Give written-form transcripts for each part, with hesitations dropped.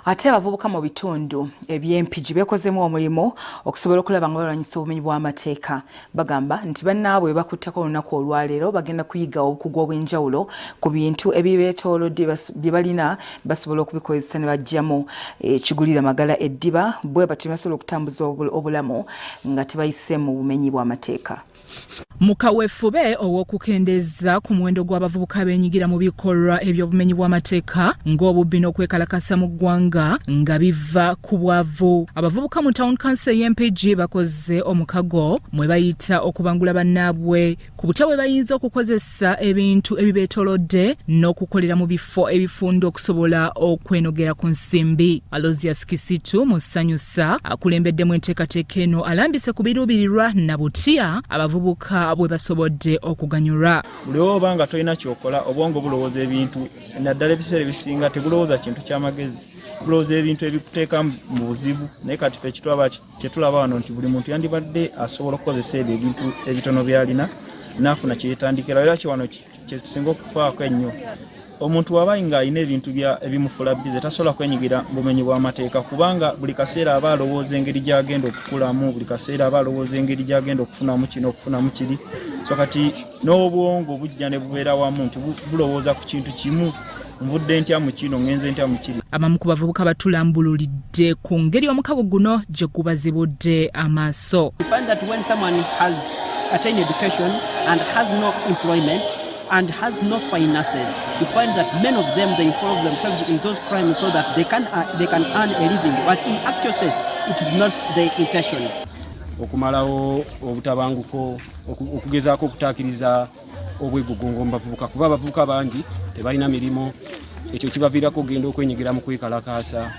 Ate abavubuka mu bitundu eby'Empigi beekozeemu omulimu okusobola okulaba nga balwanyisa obumenyi bw'amateeka. Bagamba nti bannaabwe be bakuttako olunaku olwaleero bagenda kuyiga obukugu obw'enjawulo ku bintu ebibeetoolodde bye balina basobola okubikozesa ne baggyamu ekigulira magala eddiba bwe batyo ne basobola okutambuza obulamu nga tebayise mu bumenyi bw'amateeka. Mu kaweefube ow'okukendeeza ku muwendo gw'abavubuka abeenyigira mu bikolwa eby'obumenyi bw'amateeka ng'obubbi n'okwekalakasa mu ggwanga nga biva ku bwavu, abavubuka mu Town Council ey'e Mpigi bakoze omukago mwe bayita okubangula bannaabwe ku butya bwe bayinza okukozesa ebintu ebibeetolodde n'okukolera mu bifo ebifunda okusobola okwenogera ku nsimbi. Alozius Kisitu Musanyusa akulembeddemu enteekateeka eno alambise ku biruubirirwa na butya abavubuka bwe basobodde okuganyulwa. Buli oba nga tolina kyokola, obwongo bulowooza ebintu, naddala ebiseera ebisinga tebulowooza kintu kyamagezi, bulowooza ebintu ebikuteeka mu buzibu. Naye kati ffe kyetulaba wano nti buli muntu yandibadde asobola okukozesa ebyo ebintu ebitono byalina n'afuna kyeyetandikira, era kiwano kyetusinga okufaako ennyo. Omuntu waba nga alina ebintu ebimufula bize tasobola kwenyigira mu bumenyi bw'amateeka, kubanga buli kaseera aba alowooza engeri gy'agenda okukulamu, buli kaseera aba alowooza engeri gy'agenda okufunamu kino, okufunamu kiri. So kati n'obwongo bujja ne bubeera wamu nti bulowooza ku kintu kimu, nvudde ntya mu kino, ngenze ntya mu kiri. Abamu ku bavubuka batulambululidde ku ngeri omukago guno gye gubazibudde amaaso. You find that when someone has attained education and has no employment and has no finances, you find that many of them, they involve themselves in those crimes so that they can earn a living. But in actual sense, it is not the intention. Okumalawo obutabanguko, okugezaako okutaakiriza obwegugungo mu bavubuka, kuba abavubuka bangi tebalina mirimu, ekyo kibaviirako okugenda okwenyigira mu kwekalakaasa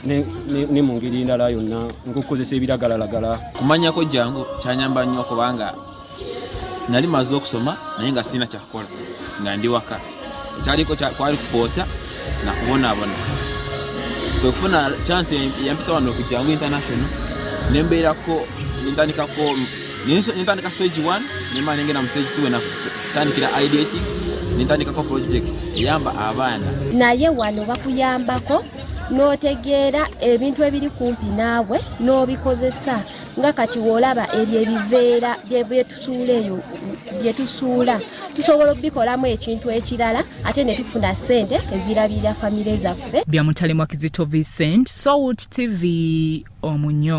ne mu ngeri endala yonna ng'okukozesa ebiragalalagala. Kumanyako jangu kyanyamba nnyo, kubanga nali maze okusoma naye nga sirina kyakukola, nga ndi waka, ekyaliko kwali kupoota nakubonaabona. Kwe kufuna chance yampita wano ku Jangu International, nembeerako, nentandikako, nentandika stage 1, nemala nengenda mu stage 2, wenatandikira ideating, nentandikako project eyamba abaana. Naye wano bakuyambako n'otegeera ebintu ebiri kumpi naawe n'obikozesa, nga kati woolaba ebyo ebiveera byetusuula eyo, byetusuula tusobola okubikolamu ekintu ekirala ate ne tufuna ssente ezirabirira famire zaffe. Bya Mutalemwa Kizito Vincent, Salt TV, Omunyo.